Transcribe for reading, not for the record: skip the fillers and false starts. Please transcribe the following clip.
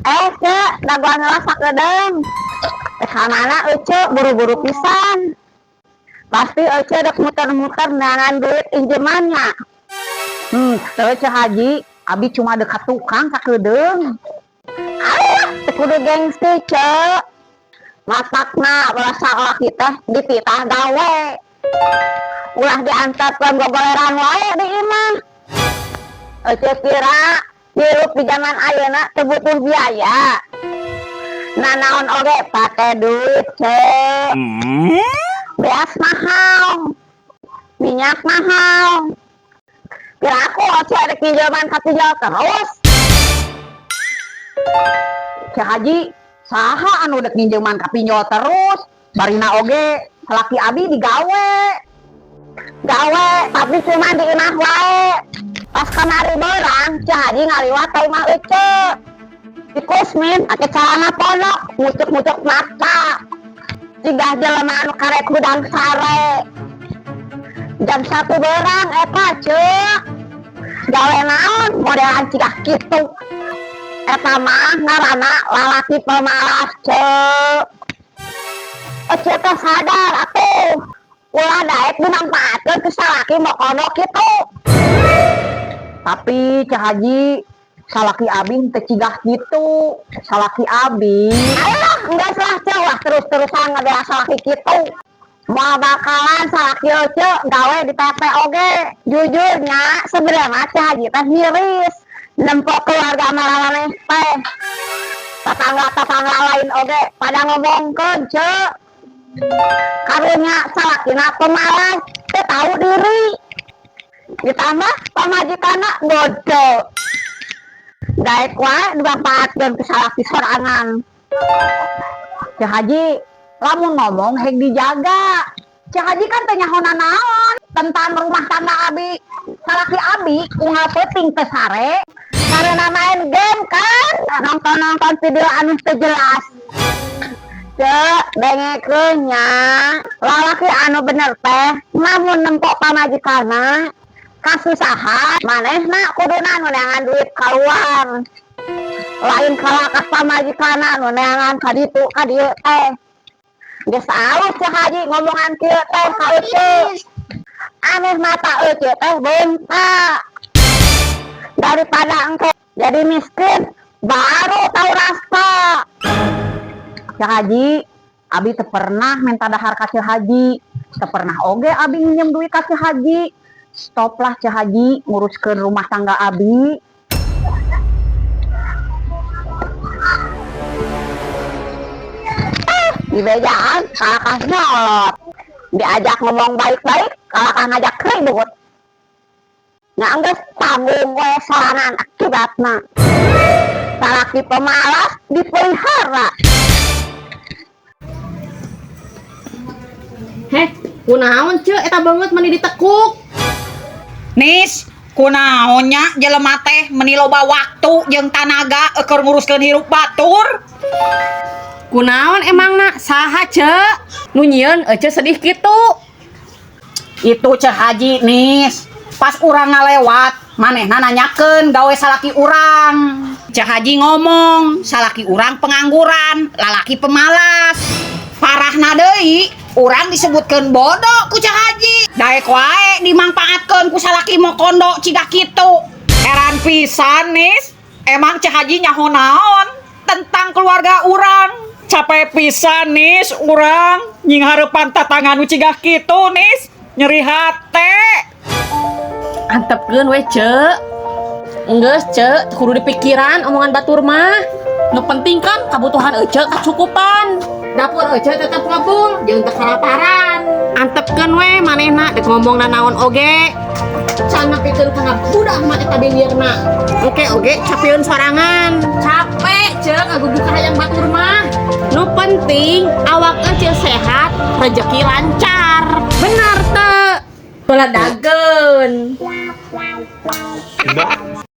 Eh, Cek, dagoan heula sakedeung. Rek ka mana Ece buru-buru pisan? Pasti Ece dek muter-muter neangan duit injemannya. Teu, Ceu Haji, abi cuma dek ka tukang sakedeung. Alah, teu kudu gengsi, Cek. Matakna basa laki teh dititah gawe. Ulah diantarkeun gogoleran wae di imah. Ece kira hirup di zaman ayeuna teu butuh biaya. Nah, naon oge pake duit, Cek. Beas mahal. Minyak mahal. Kira aku Ece rek pinjaman ka pinjol terus. Ceu Haji, saha anu dek minjeman ka pinjol terus? Barina oge salaki abi digawe. Gawe, tapi cuma di imah wae. Pas kamari beurang, Ceu Haji ngaliwat ka imah Ece. Si Kusmin ake calana ponok, ngucuk-ngucuk mata. Cigah jelema anu karek hudang sare. Jam 1 beurang eta, Ceu. Gawe naon modelan cigah kitu? Eta mah ngaranna lalaki pemalas, Ceu. Ece teh sadar atuh. Ulah daek dimanfaatkeun ku salaki mokondo kitu. Tapi, Ceu Haji, salaki abi teu cigah kitu. Salaki abi Ayolah, enggak lah, Ceu, lah terus-terusan ngebela salaki kitu. Moal bakalan salaki Ece gawe di PT oge. Jujurnya sebenarnya Ceu Haji teh miris. Nempo keluarga maraneh teh. Tetangga-tetangga lain oge pada ngomongkeun, Ceu. Karunya salakina pemalas, teu tahu diri. Ditambah pamajikanna bodoh. Daek wae dimanfaatkeun ku salaki sorangan. Ceu Haji, lamun ngomong hek dijaga. Ceu Haji kan teu nyaho naon tentang rumah tangga abi. Salaki abi unggal peuting teu sare. Karena main game kan, nonton-nonton video anu teu jelas. Cek, dengekeun nya, lalaki anu bener teh, lamun nempo pamajikanna kasusahan, manehna kuduna nu neangan duit keluar. Lain kalakah pamajikanna nu neangan ka ditu ka dieu teh. Geus alus Ceu Haji ngomongan kieu teh ka Ece. Aneh mata Ece teh beunta. Daripada engke jadi miskin, baru tahu rasa. Ceu Haji, abi teu pernah minta dahar ka Ceu Haji. Teu pernah oge abi nginjem duit ka Ceu Haji. Stop lah, Ceu Haji, nguruskeun rumah tangga abi. Dibejaan kalakah nyolot. Diajak ngomong baik-baik, kalakah ngajak ribut. Nya enggeus tanggung we sorangan akibatna. Salaki pemalas dipelihara. Heh, kunaon, Ceu, eta banget meni ditekuk? Nis, kunaon nya jelema teh meni loba waktu jeung tanaga keur nguruskeun hirup batur? Kunaon emangna, saha, Ceu? Nu nyieun Ece sedih kitu? Itu Ceu Haji, Nis. Pas urang ngalewat, manehna nanyakeun gawe salaki urang. Ceu Haji ngomong, salaki urang pengangguran, lalaki pemalas. Parahna deui, urang disebutkeun bodoh ku Ceu Haji. Daek wae dimangpaatkeun ku salaki mokondo ciga kitu. Heran pisan, Nis. Emang Ceu Haji nyaho naon tentang keluarga urang? Capek pisan, Nis, urang nyinghareupan tatangga nu cigah kitu, Nis. Nyeri hate. Antepkeun we, Ceu. Enggeus, Ceu, kudu dipikiran omongan batur mah. Nu penting kan kabutuhan Ece kacukupan. Dapur Ece tetep ngebul jeung teu kalaparan. Antepkeun we manehna dek ngomong nanaon oge. Can nepikeun kana budak mah eta bibirna. Oke oge capeun sorangan. Capek, Ceu, ngagugu ka hayang batur mah. Nu penting awak Ece sehat, rezeki lancar. Bener teu? Beladageun.